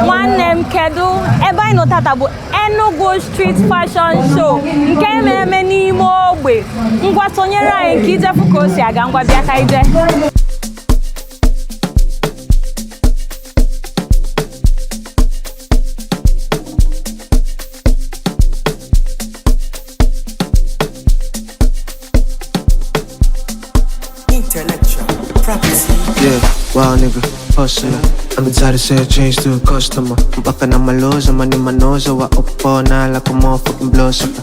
Nwanne m, kedu ebe anyị nọ tata? Bụ Enugu Street Fashion Show nke na-eme n'ime ogbe. Ngwa, sonyere anyị ka ijefu ka o si aga. Ngwa, bịa ka ije. Intellectual property. Yeah, wow, nigga, hustler. I'm tired of saying change to a customer. I'm bucking on my lows, I'm on my nose, so I up all night like a motherfucking bloodsucker.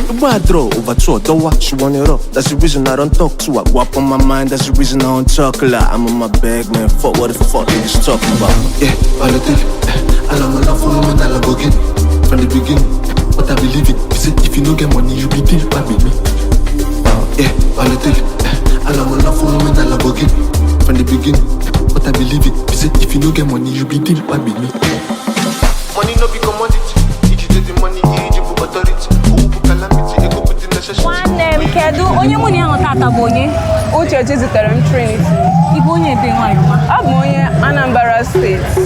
The boy I throw over to a door, she want it up. That's the reason I don't talk to her. Go up on my mind, that's the reason I don't talk a lot. I'm on my bag, man. Fuck what the fuck niggas talking about. Yeah, all the thing. And I'm a love for woman, I love again. From the beginning, what I believe in. You say if you no get money, you be deal by me. Yeah, all the thing. And I'm a love for woman, I love again. From the beginning, what I believe in. You say if you no get money, you be deal by me. Money no be commodity. If you take the money, you put authority. Who put calamity, you go put the necessity. Nwanne m, kedu onye mụ na ya nọ tata? Bụ onye? Uchechi zitere m Trinity. Ịbụ onye ebe, nwayọ ma? Abụ m onye Anambra Steeti.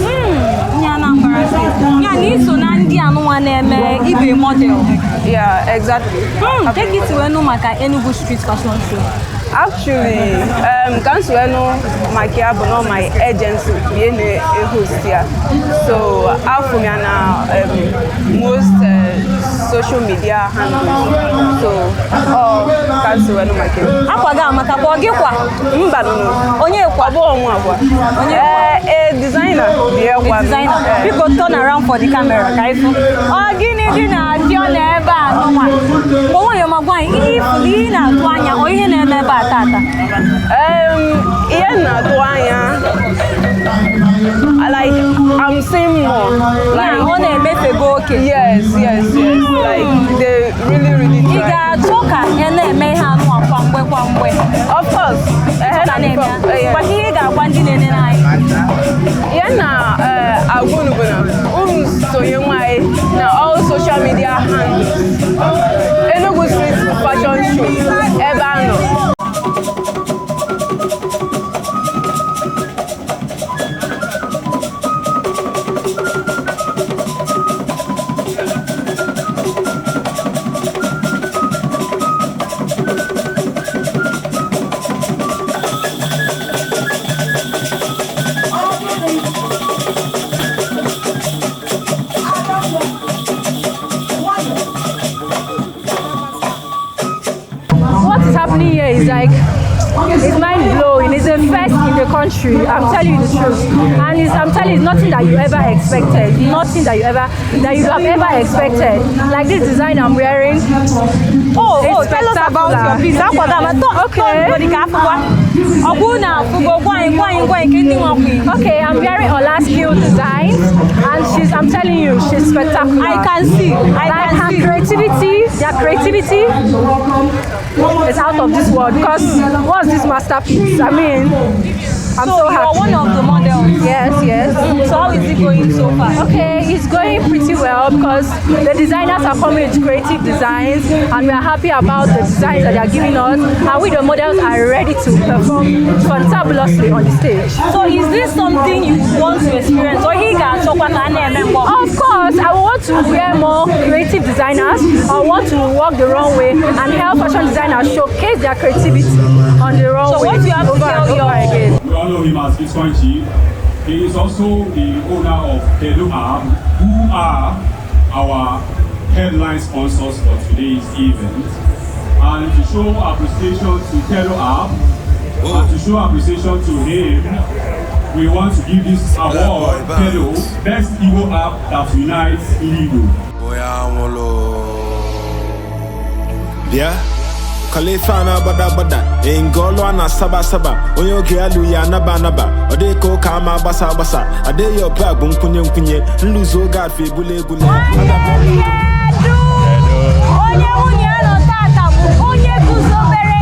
Onye Anambra Steeti ya na iso na ndị anụnwa na-eme ibe model? Yeah, exactly. Take it wee nụ maka Enugu Street Fashion Show. Actually, ka m si wee nụ maka ya bụ na my agency bụ ihe na-ehost ya. So, afụ m ya na most social media handles. So, ọ ka m si wee nụ maka ya. Akwa gị amaka kwa. Gị kwa? Mba, nụnụ. Onye kwa? Ọ bụghị mụ akwa. Onye kwa? Ee, designer bụ ya kwa m. Designer. Eh. Biko, turn around for the camera ka ịfụ. Ọ gịnị dị na apịọ na ebe a nụnwa? Mgbe nwayọ ma gwa anyị ihe ifuru, ihe ị na-atụ anya, ọ ihe na-eme ebe a tata. Ihe m na-atụ anya, like, I'm seeing more. Like, Like, ọ na-emefego oke. Yes. Like, they really, really Ị try. ga-achọ ka ị na-eme ihe anụnwa kwa mgbe kwa mgbe? Of course. Ka na-eme ya. Maka ihe ị ga-agwa ndị na-enene anyị. Ihe na agwa unu bụ na unu sonye nwanyị na all social media handles. Enugu Street Fashion Show ebe a nọ. What is happening here is like, it's mind blowing. It's a first in the country. I'm telling you the truth. And it's, I'm telling you, it's nothing that you ever expected. Nothing that you have ever expected. Like this design I'm wearing. Oh, It's tell us about your spectacular. piece. Akwa gị ama. Okay. Tọ ka afụkwa. Ọ bụrụ na afụgo, gwa anyị, gwa anyị, gwa anyị ke ndị nwa kwu. Okay, I'm wearing Ola Skill Designs, and she's, I'm telling you, she's spectacular. I can see. I Like can her see. creativity, their creativity is out of this world. Because what's this masterpiece? I mean, I'm So, so you are happy. one of the models. Yes. So how is it going so far? Okay, it's going pretty well because the designers are coming with creative designs, and we are happy about the designs that they are giving us, and we the models are ready to perform fantabulously on the stage. So is this something you want to experience or ihe ị ga-achọkwa ka a na-eme mgbe ọbụla? Of course, I want to wear more creative designers. I want to walk the runway and help fashion designers showcase their creativity on the runway. So what do you have to over tell and over your- again. We all know him as Bitcoin Chief. He is also the owner of Kedu App, who are our headline sponsors for today's event. And to show appreciation to Kedu App, and to show appreciation to him, we want to give this award, Boy Kedu, Banks. Best Igbo App that unites Igbo. Boy, anwụlụ. Bịa kọla ife a na-agbada agbada ee nke ọlụ a na-asaba asaba onye oge ya lụ ya anaba anaba ọ dị ka ụka ama agbasa agbasa adịghị ọbụla bụ nkwunye nkwunye nlụzo oge afọ ebula egwule. Nwanne m, kedu onye nwunye ya nọ tata? Bụ onye guzobere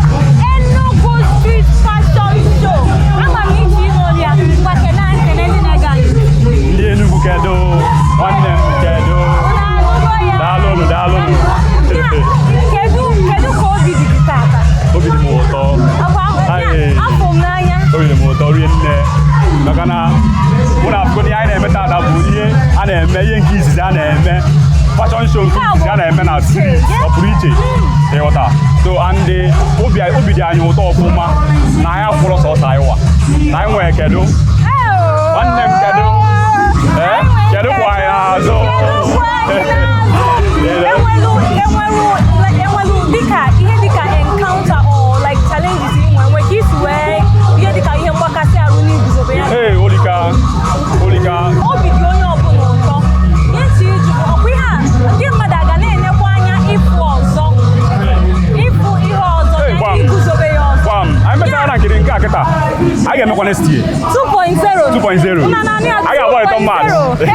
Enugu Street Fashion Show. Ama m iji ịnụ ya. Ngwa, kene anyị, kene ndị na-ege anyị. Ndị Enugu, kedu? Nwanne m, kedu? Unu anụgo ya? Daalụnụ, daalụnụ. Ya, kedu ka obi dị gị tata? Obi dị m ụtọ. Ọkwa ya, Anyị- afọ m n'anya. Obi dị m ụtọ rie nne maka na mụ na afụgo ihe anyị na-eme tata bụ ihe na-eme, ihe nke izizi a na-eme, fashion show nke izizi a na-eme na street, ọ pụrụ iche, ịghọta? So and obi dị anyị ụtọ ọfụma na anyị akwụrụ sọsọ anyị wa na anyị nwere. Kedu nwanne m? Kedu? Ee, kedu kwa anyị azụ? Enwelu dịka ihe dịka encounter or like challenges inwe nwe ka isi wee ihe dịka ihe mgbakasị arụ n'iguzobe ya? Ee, olika olika. Obi dị onye ọbụla ụtọ. Ihe ntị iju bụ ọkwa ihe a, ndị mmadụ aga na-enekwa anya ịfụ ọzọ, ịfụ ihe ọzọ Hey, na gbam. iguzobe ya ọzọ. Gbam, anyị mechara na nkiri nke a kịta, anyị ga-emekwa next year. 2.0. 2.0. Una na ya. Anyị ga-agba ịtọ mmadụ. 2.0.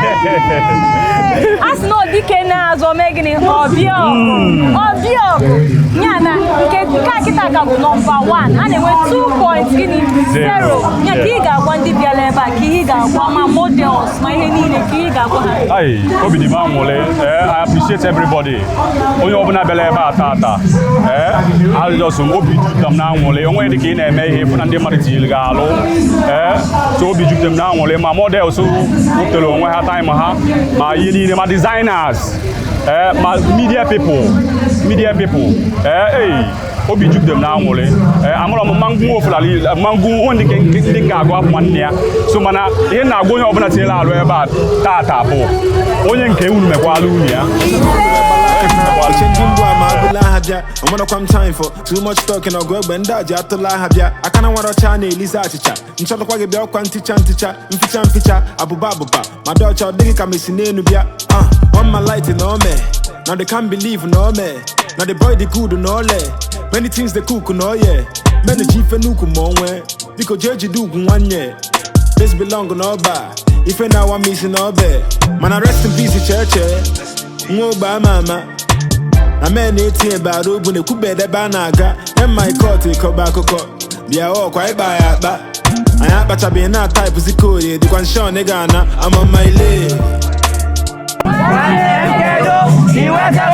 Hey! A sị na odike na-azọ mee gịnị? Ọbịa ọgụ, ọbịa ọgụ ya na nke a kịta ka bụ number 1, a na-enwe 2 point gịnị? 0 ya. Ka ị ga-agwa ndị bịara ebe a, ka ihe ị ga-agwa ma models ma ihe niile, ka ihe ị ga-agwa ha? Ai, obi dị m aṅụrị. Ee, I appreciate everybody, onye ọbụla bịara ebe a tata. Ee, ajọsụ m obi jupụtara m na aṅụrị onwe dị ka ị na-eme ihe ịfụ na ndị mmadụ tinyere gị alụ. Ee, so obi jupụtara m na aṅụrị, ma models wepụtara onwe ha, time ha, ma ihe niile, ma designers, ee, ma media people. Ee, ei, obi jupụtara m na aṅụrị. Ee, amụrụ m mmanwụ ofulala mmanwụ ndị nke ndị ga-agụ afọ nwanne ya. So mana ihe na-agwa onye ọbụla tinyere alụ ebe a tata bụ onye nke unu mekwala unu ya. Eche ndị mbụ ama abụla aha bịa, onwerekwa m time for too much talking. Ọgụ egbe ndị a ji atụla aha bịa, aka na nwere ọcha na-elize achịcha nchọtụkwa gị bịa ọkwa nticha nticha, mficha mficha, abụba abụba ma dị ọcha, ọ dịghị ka mesi n'elu bịa. Ah, on my light na ome na they can't believe na ome na the boy dị good na ole many things they cook na oye menu ji ife n'ukwu ma onwe. Biko jee jide ugwu nwanne. This belong n'ọba ife na-awa m isi n'ọbe, mana rest in peace. Cheche nwa ogbe ama ama na men na-etinye bara ugwu na-ekwubede ebe a na-aga emi kot ịkọba akụkọ bịa ọkwa ịkpa ya akpa. Anyị akpachabeghị na taịpụzi koodu dịkwa nshọn ị ga-ana amamaile. Kedu iwetara?